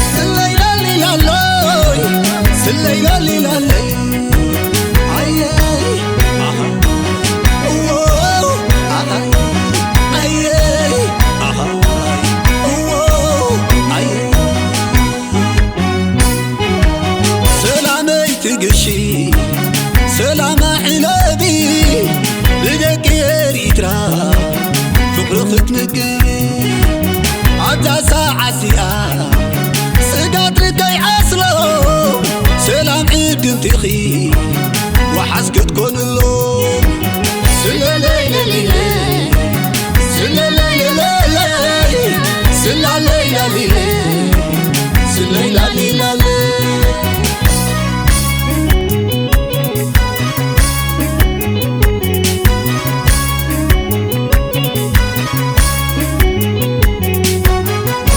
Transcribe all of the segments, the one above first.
ስለይ ላሊላለይ፣ ስለይ ላሊላለይ፣ ኣየ፣ ኣሃ፣ እዎ፣ ኣሃ፣ ኣየ፣ ኣሃ፣ እዎ፣ ኣየ። ሰላመይ ትግሺ፣ ሰላማ ዕለቢ፣ ንደቂ ኤሪትራ ፍቕሪ ክትምግቢ። ኣብዛ ሰዓት እዚኣ ስጋት ንከይዓስሎ፣ ሰላም ዕድምትኺ ወሓስ ክትኮንሎ። ስለለይ ለሊለ፣ ስለለይ ለለይ፣ ስላለይ ላሊለ፣ ስለይ ላሊላለ።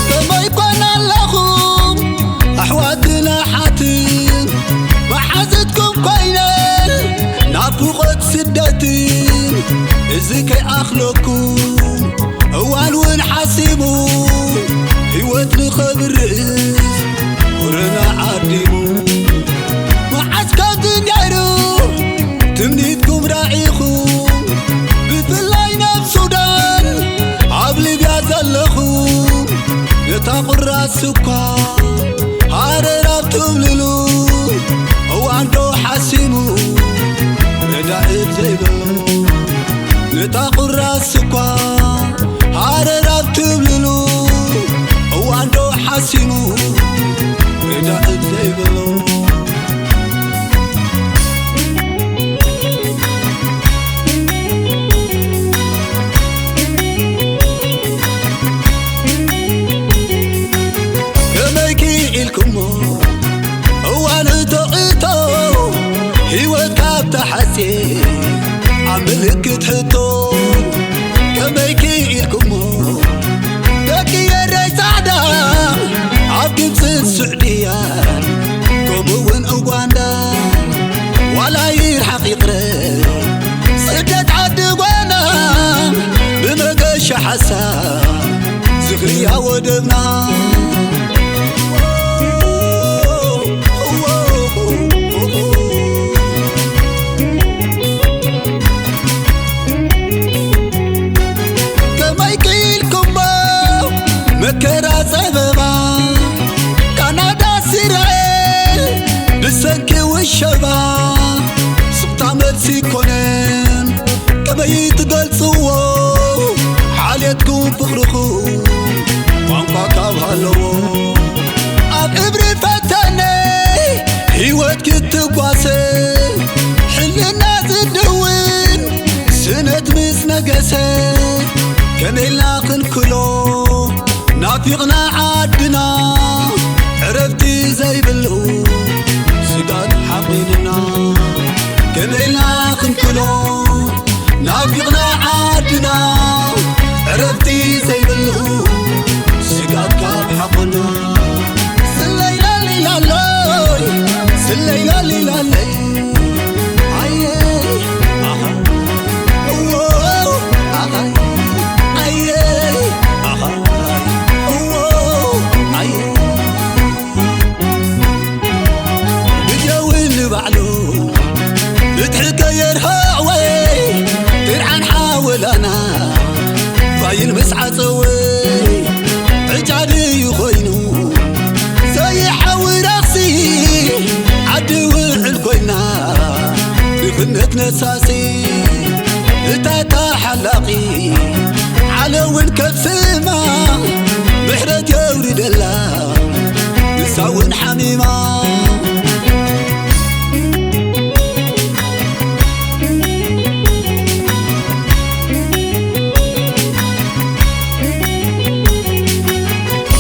ከመይ ኮና ኣለኹም ኣሕዋትን ኣሓትን፣ መሓዝትኩም ኮይነ ናፍቖት ስደትን፣ እዚ ከይኣኽለኩም እዋን እውን ሓሲሙ፣ ህይወት ንኸብርስ ኮረና ዓዲሙ። መዓስ ከምዚ ነይሩ ትምኒትኩም ራኢኹም፣ ብፍላይ ናብ ሱዳን ኣብ ሊብያ ዘለኹም፣ ነታ ቁራስ ስኳር ሃረር ኣብ ትብልሉ፣ እዋን ዶ ሓሲሙ ረዳእት ዘይብሉ፣ ነታ ቁራስ ስኳር ሃረር ኣብ ትብልሉ፣ እዋን ዶ ሓሲሙ ረዳእት ዘይብሉ። ከመይ ክኢልኩሞ እዋን እቶ እቶ፣ ህይወት ካብ ተሓሴ ኣብ ምልክት ሕቶ። ከመይ ክኢልኩሞ ደቂ ኤረይ ጻዕዳ ኣብ ግብጽን ስዑድያን፣ ከምኡ እውን ኡጋንዳ፣ ዋላ ይርሓቕ ይቕረ ስደት ዓዲ ጓና፣ ብመገሻ ሓሳብ ዝኽርያ ወደብና። ከመይ ክኢልኩሞ መከራ ጸበባ፣ ካናዳ እስራኤል ብሰንኪ ውሸባ፣ ስቕታ መልሲ ኮነን ከመይ ትገልጽዎ? ሓልየትኩም ፍቕርኹም ቋንቋ ካብ ሃለዎ፣ ኣብ እብሪ ፈተነ ህይወት ክትጓሰ፣ ሕልና ዝድውን ስነት ምስ ነገሰ፣ ከመይ ኢልና ክንክሎ ናፊቕና ዓድና፣ ዕረፍቲ ዘይብሉ ስጋት ሓቒንና። ከመይ ኢልና ክንክሎ ናፊቕና ዓድና፣ ዕረፍቲ ዘይብሉ ስጋት ካብ ሓቕና። ስለይ ላሊላለይ፣ ስለይ ላሊላለይ፣ ኣየ፣ ኣሃ፣ እዎ፣ ኣሃ፣ ኣየ፣ ኣሃ፣ እዎ፣ ኣየ። ግዜውን ንባዕሉ ፍትሒ ከየርህወይ፣ ድርዓን ሓወላና ፋይል ምስ ዓጸወይ፣ ዕጫ ድዩ ኮይኑ ዘይሓዊ ረኽሲ፣ ዓዲ ውዕል ኮይና ድኽነት ነሳሲ። እታ ተሓላቒ ዓለውን ከብስማ፣ ምሕረት የውርደላ ንሳ እውን ሓሚማ።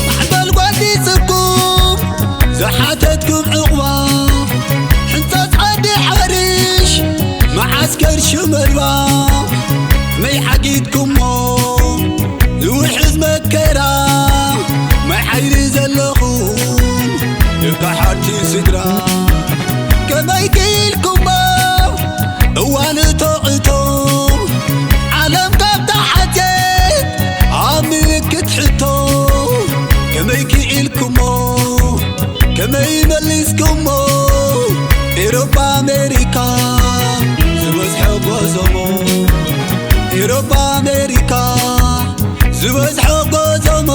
ማዕበል ጓዲጽኩም ዝሓተትኩም ዕቑባ፣ ሕንጸት ዓዲ ሓሪሽ መዓስከር ሽመልባ፣ መይ ሓጊትኩሞ ዝውሕዝ መከራ፣ ማይ ሓይሊ ዘለኹም ደቂ ሓንቲ ስድራ፣ ከመይ ክኢልኩሞ እዋን እቶ እቶ፣ ኤውሮጳ ኣሜሪካ ዝበዝሐ ጎዞሞ፣ ኤውሮጳ ኣሜሪካ ዝበዝሐ ጎዞሞ፣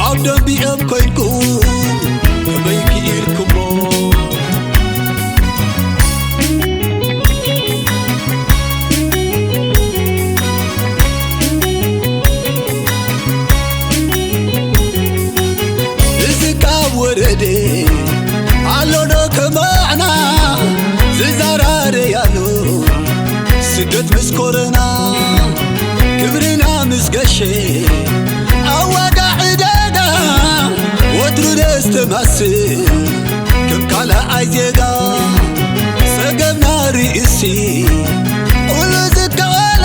ኣብ ደንቢኦም ኮይንኩም ከመይ ክኢልኩሞ? እዚ ካብ ወረደ ኣሎዶ ከማዕና ዝዛራረያሉ ስደት ምስ ኮረና ክብርና ምስ ገሸ ኣብ ዋጋ ዕዳጋ ወትሩ ደስ ተማስል ከም ካልኣይ ዜጋ ጸገምና ርእሲ ኩሉ ዝከኣሎ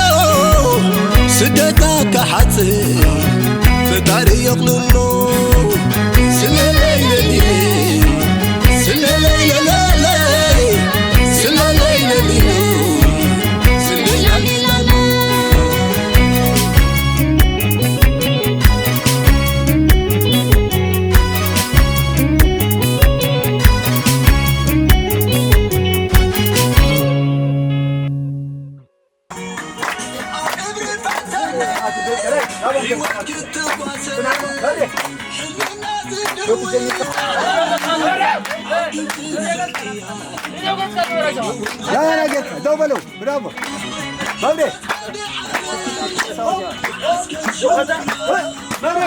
ስደትና ክሓጽር ፈጣሪ የቕልሎ። ስለለይ ለሊለይ፣ ስለለይ ለለለይ፣ ስለለይ ለሊለይ፣ ስለለይ ለሊለይ። ያ፣ ያ፣ ጌታ፣ ደው በለው። ብራቮ። መብሬ። መብሬ።